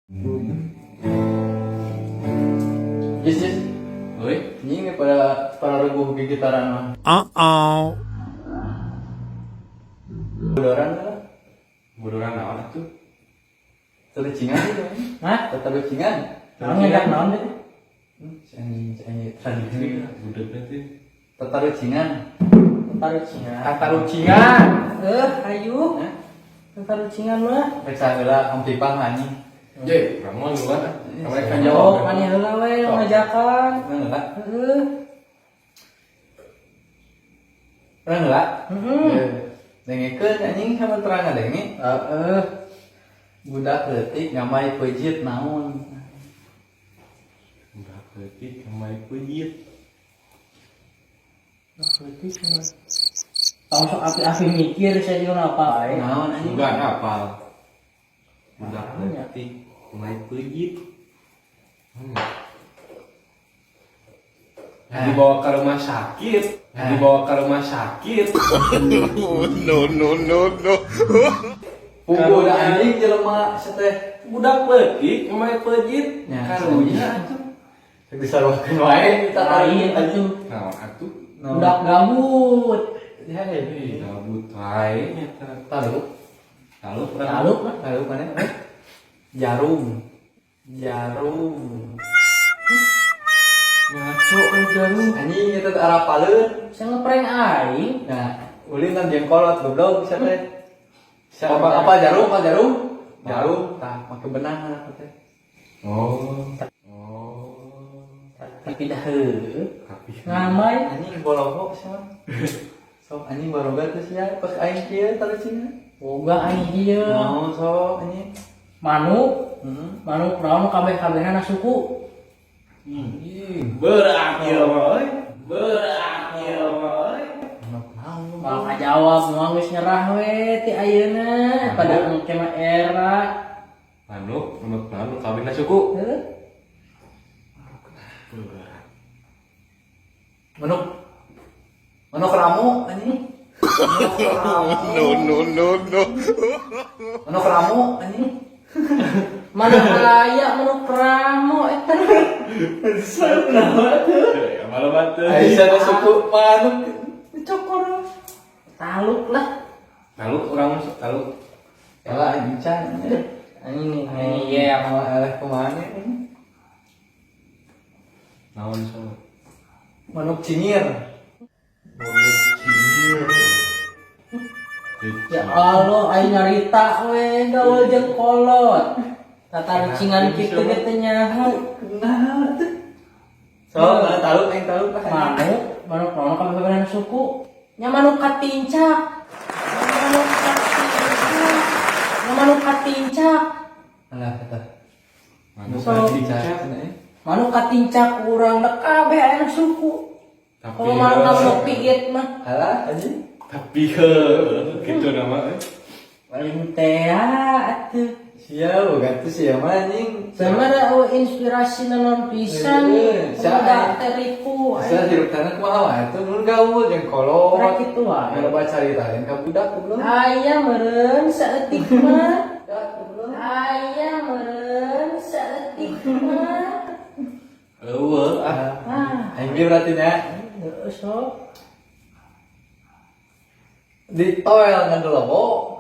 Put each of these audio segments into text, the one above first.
Yes, yes. Oi, Anjing pada para reguh gitaran mah. Uh-oh. Bodoran lah. Bodoran naon atuh? Terucingan gitu. Hah? Terucingan. Naon ngajak naon teh? Si anjing, si anjing tradisi. Budak teh. Tetarucingan. Tetarucingan. Tatarucingan. Eh, ayo. Hah? Tetarucingan mah. Rek saheula Om Pipang anjing. Je, urang mah duluan ah. Kamu kan Oh, jawab. maneh heula we ngajakan. Urang heula. Heeh. Urang heula. Heeh. Dengekeun anjing sama terang ngadenge. Heeh. Budak leutik ngamai peujeut naon. Budak leutik ngamai peujeut. Leutik mah. Tong sok api-api mikir saya juga apa wae. Naon anjing? Bukan apal. Budak Naon ya? leutik ngamai peujeut. Dibawa ke rumah sakit, dibawa ke rumah sakit. No, no, no, no. Puguh da anjing jelema seteh. Budak leutik ngamai peujeut. Ya, Karunya atuh. Rek disaruakeun wae Lain tatarucingan atuh. Naon atuh? Budak gabut. Ya, Ih, gabut wae nyata. Taluk. Taluk urang. Taluk lah. Taluk mana? Jarum. Jarum. Ngaco euy jarum. Anjing eta teh arapaleun. Saya ngeprank aing. Nah, ulin kan jeung kolot goblok bisa teh. Apa apa jarum, apa jarum? Jarum, tah make benang anak teh. Oh. Oh. Tapi dah heueuh. Tapi Ngamai. Anjing boloho sia. Sok anjing baroga teh sia pas aing kieu tarucingan. Boga aing ieu. Naon sok anjing? Manuk, Heeh. manuk naon kabeh-kabehna suku. Berat ieu mah euy. Berat ieu mah euy. Manuk naon? Mal kajawab moal geus nyerah we ti ayeuna pada engke mah era. Manuk, manuk naon kawinna suku. Heuh. Berat. Manuk. Manuk ramu anjing. No, no, no, no. Manuk ramu anjing. Mana aya manuk ramo eta. Ya malah batu. Aisyah teh suku manuk cokor. Taluk lah. Taluk urang masuk taluk. Yalah anjing can. Anjing nih, iya. Mau eleh kumaha nya? Naon sok? Manuk cingir. Manuk cingir. Ya Allah, aing nyarita we gaul jeung kolot. Tatarucingan kitu ge teu nyaho. Nah, tuh. So, nah, taluk aing taluk lah. Manuk, manuk naon kabeh-kabehna suku. Nya manuk katincak. Manuk katincak. Nya manuk katincak. Alah eta. Manuk So, katincak. Manuk katincak urang da kabeh aya suku. Tapi Kalau manuk manuk piit mah Alah anjing. Tapi heuh kitu nama euy. paling teh atuh. Sia boga tuh sia mah anjing. Sama da eueuh inspirasi naon pisan. Heeh, Pemuda teh ripu. Sia hirup tanah kumaha wae tuh mun gaul jeung kolot. Rek kitu wae. Loba carita lain ka budak goblok. Aya meureun saeutik mah. Aya meureun saeutik mah. Eueuh ah. Ah, Aing ge berarti nya heueuh sok. di toel ngan delowo.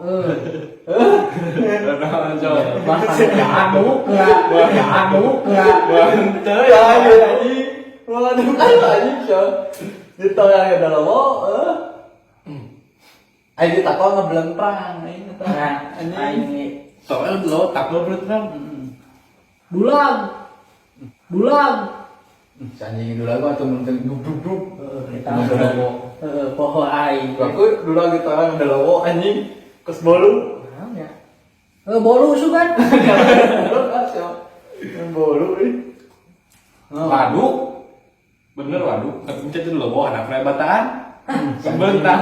Naon sok? Bahkan aduk lah, aduk lah. Henteu Ya anjing anjing. Waduh anjing sia. Di toel ngan delowo, heuh. Aing ditakol ngeblentrang aing eta. Nah, Anjing. aing ge. Soal lo takut berterang. Dulag. Dulag. Si anjing dulu aku atau mun teu duk duk duk. Heeh, eta. Ngedelowo. Heeh, poho aing. Aku dulu lagi toel ngedelowo anjing. Kos bolu. Naon ya? Heuh, bolu sugan. Bolu ah sia. Bolu euy. Waduk. Bener waduk. Tapi mencet dulu bawa anak bataan. Sebentang.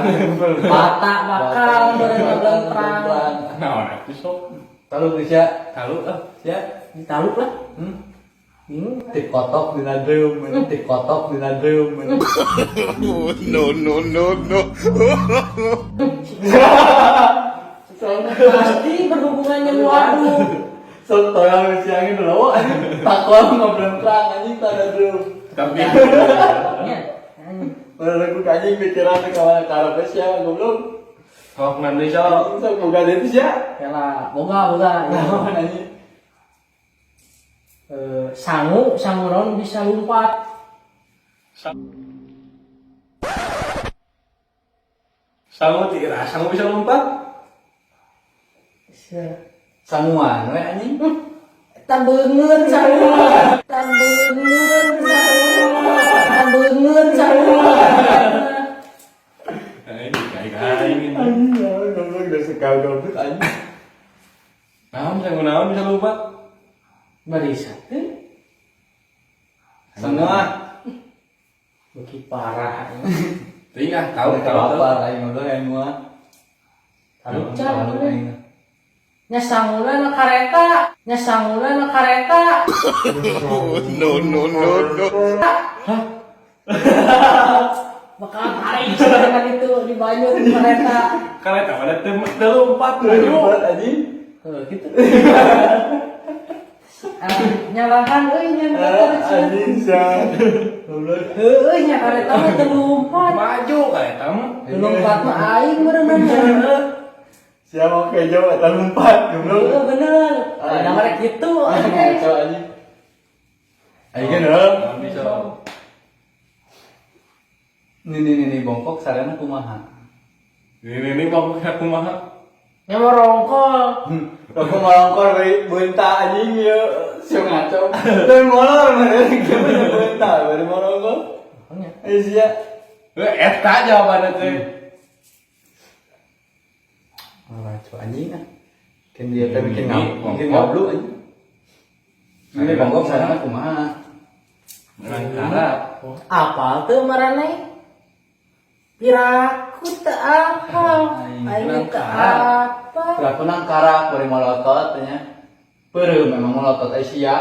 Bata bakal meureun ngeblentrang. Naon atuh sok? Taluk sia. Taluk ah. Sia. Ditaluk lah. Hmm. Bingung. Tik kotok dina drum, tik kotok dina drum. No, no, no, no. Pasti berhubungan jeung waduk. Sok toyol siangin dulu anjing. Takol ngobrol anjing tanda drum. Tapi Nya. Anjing. Baru aku anjing pikiran ke mana karepe sia goblok. Sok nanti sok. Anjing sok boga deui sia. Kela, boga boga. Naon anjing? Eh, sangu, sangu naon bisa lompat. Sangu tira, sangu bisa lompat. Sanguan we anjing. Eta beungeut sangu. Eta beungeut sangu. Eta beungeut sangu. Eh, kayak aing. Anjing naon goblok udah sekal goblok anjing. Naon sangu naon bisa lompat? Barisa teh Sanguan. beuki parah. Teuing ah, tahu tahu. Apa aing ngobrol aing mah. Tahu Tahu aing. Nya sanguna na kareta, nya sanguna na kareta. No, no, no, no. Bakal tarik kan itu di banyu di kereta. Kareta mana teu teu lompat maju. Lompat anjing. Heuh gitu. Ah, nyalahan euy nya Anjing sia. Goblok. Heueuh nya kareta mah teu lompat. Maju kareta mah. Teu lompat mah aing meureunna. Sia mau kejo eta lompat goblok. Heueuh bener. Ada merek gitu. Ngaco anjing. Aing kan heuh. Naon bisa. Nih nih nih nih bongkok sarana kumaha? Ini ini bang kumaha? Nya mau rongkol. Aku molongkor bari beunta anjing ieu sia ngaco. Dan molor mana gimana beunta bari molongkor. Nya. Ayo sia. Eh, eta jawabannya teh. Ngaco anjing ah. Kan dia teh bikin Ini ngablu, bikin bongkok. ngablu anjing. Ini bongkok sarana kumaha? Nangkara. Apal teu maraneh? Piraku teu apal. Aing teu apal. Piraku nangkarak bari molotot nya. Peureum memang molotot aya sia.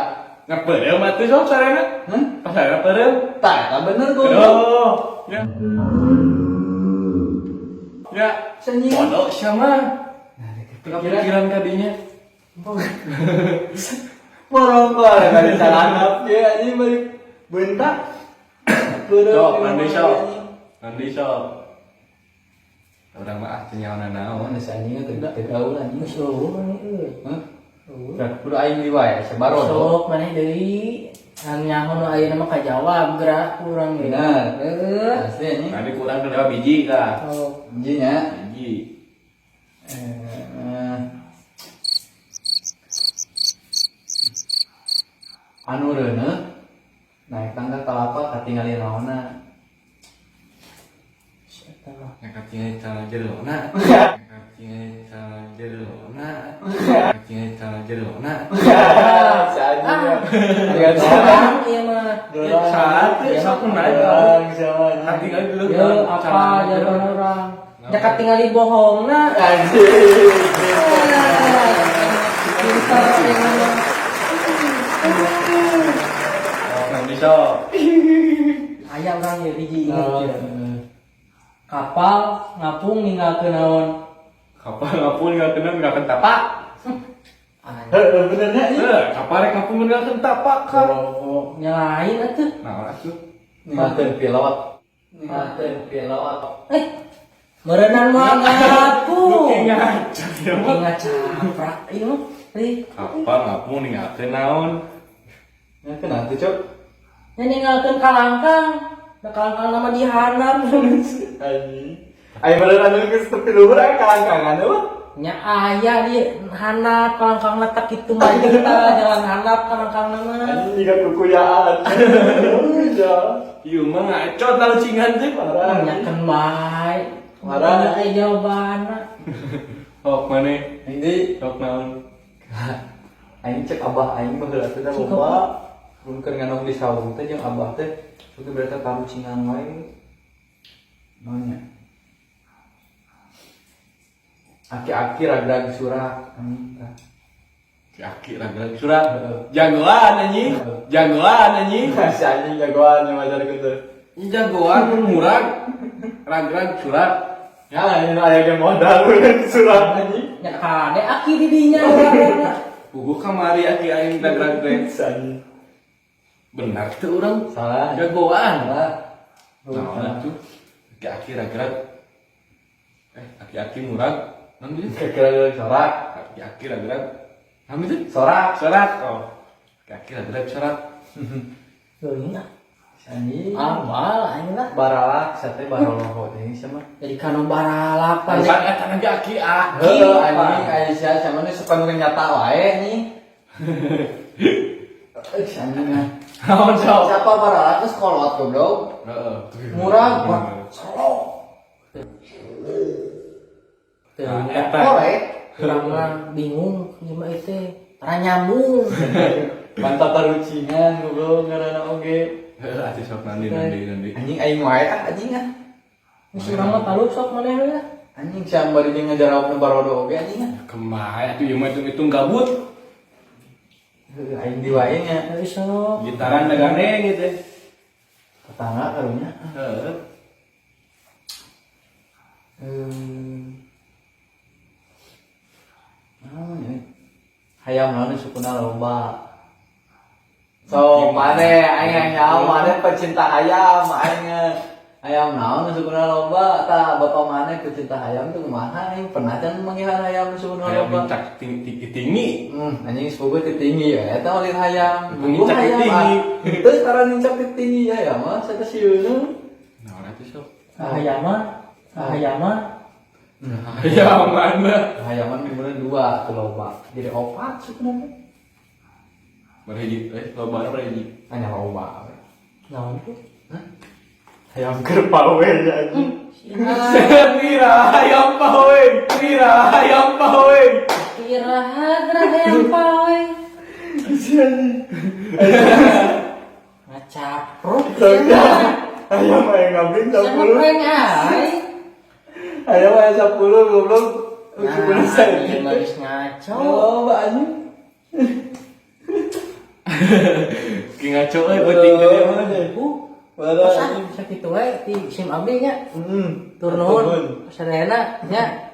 Ngapeureum atuh sok sarana. Hah? Pas sarana peureum. Tah, eta bener goblok. Oh, ya. Ya, Anjing. bodoh sia mah. Nah, kepikiran Kepikiran kadinya. Morongkor bari salanap ya anjing bari beunta. Peureum Sok, memang mandi sok. anjing. Mandi sok. Urang mah ah teu nyaho naon. Oh, si anjingnya teu teu gaul anjing. Geus eueuh maneh euy. Hah? Eueuh. Kudu aing di wae sabarodo. Sok maneh deui. Anu nyaho nu ayeuna mah kajawab gerak urang ge. Bener. Heeh. Asli anjing. Nanti kurang jawab biji lah. Oh. Bijinya. Biji. Anu reuneuh naik tangga kalapa katingali naonna. Eta mah. Ngakatingali cara jerona. Ngakatingali cara jerona. Ngakatingali cara jerona. Si anjing ya. Tinggal Orang ieu mah. Salah teh sok naik. Orang siapa anjing? Katingali dulu. Ye apa jalan urang. Nya katingali bohongna. Anjing. Pintar ieu mah. Nanti sok. Aya urang ye hiji inget Oh, ye. Kapal ngapung ninggalkeun naon? Kapal ngapung ninggalkeun ninggalkeun tapak. Anjing. Heeh, benernya ieu. Eh, kapal rek ngapung ninggalkeun tapak kan. Oh, nyalain atuh. Nah, atuh. Ninggalkeun pilot. Ninggalkeun pilot. Eh, meureunan mah ngapung. Beuki ngaca ya Beuki mah. ngacaprak ieu mah. Ih, Kapal ngapung ninggalkeun naon? Ya kenapa tuh, Cok? nya ninggalkeun kalangkang. Da kalangkang nama dihanap. Anjing. Ayo bener anu geus tepi luhur aya kalangkangan eueuh. Nya aya di hanap kalangkang letak kitu maju tah jalan hanap kalangkang nama. Anjing jiga kukuyaan. Ya. Ieu mah ngaco talucingan teh. Parah. Nya keun bae. Marah. Aya jawabanna. Sok maneh? Ini Sok naon? aing cek abah aing baheula teh Cek loba. Mun keur nganong di saung teh jeung abah teh sok berarti karucingan wae. Naonnya? Aki-aki rag-rag surak anjing tah. Aki rag-rag surak. Jagoan anjing. Jagoan anjing. Si anjing jagoan yang majar gitu. Jagoan mun murag. Rag-rag surak. Ya, ini aya ge modal surak anjing. Nya kade aki di dinya urang. Puguh kamari aki aing ragrag teh. Benar tuh urang. Salah. Jagoan. Salah. Nah, tuh aki-aki ragrag. Eh, aki-aki murag. Naon gitu? Kira-kira sorak. Aki-aki ragrag. Naon gitu? Sorak. Sorak. Oh. Aki-aki ragrag sorak. Geuning ah. Anjing. Ah, moal aing lah. Baralak sate baroloho teh sama. Jadi kanu baralak Pan pan. eta lagi aki-aki. Heuh anjing Aisyah sama nu suka nu nyata wae anjing. Eh anjing ah. Naon sok? Siapa baralak geus kolot goblok. Heeh. Murah gua. Solo. Nah, eta. Korek. Urang mah bingung ieu mah teh. Tara nyambung. Mantap tarucingan goblok ngaranna oge. Heeh, atuh sok nanti nanti nanti. Anjing aing wae ah anjing ah. Geus urang mah taluk sok maneh we lah. Anjing siang bari jeung ngajarawab nu barodo oge anjing ah. Kemarin atuh ieu mah hitung-hitung gabut. Heuh aing di wae nya. Ayo sok. Gitaran dagane gitu. Tetangga karunya. Heeh. Naon ya? Hayam naon sukuna loba. So, maneh aing yang nyaho maneh pecinta ayam aing ayam naon sukuna loba tah bapak maneh pecinta ayam tuh kumaha aing pernah can manggihan ayam sukuna Hayam loba. nincak tinggi tinggi. Anjing sepugu teh tinggi ya eta ulin hayam. Nincak Hayam, tinggi. ah. Teu tara nincak teh tinggi ya ya mah saya teh sieun. Nah, atuh sok. Hayam mah, hayam mah. Hayam mana? Hayaman kemudian dua tuh loba. Jadi opat sukuna teh. Berhiji, loba berhiji. Hanya loba. Naon tuh? Hayam kerpawe ya anjing. Kira hayam pawe, kira hayam pawe. Iraha geura hayam pawe. Ngacapruk. Ayam ayam ngabring Sama prank aing. Ayam ayam 10 goblok. Nah, Sepuluh sen. ieu mah geus ngaco. Loba anjing. Ki ngaco euy penting gede mah. Parah Terus ah, anjing. sakitu wae ti sim abdi nya. Heeh. Tur nuhun. Sadayana nya.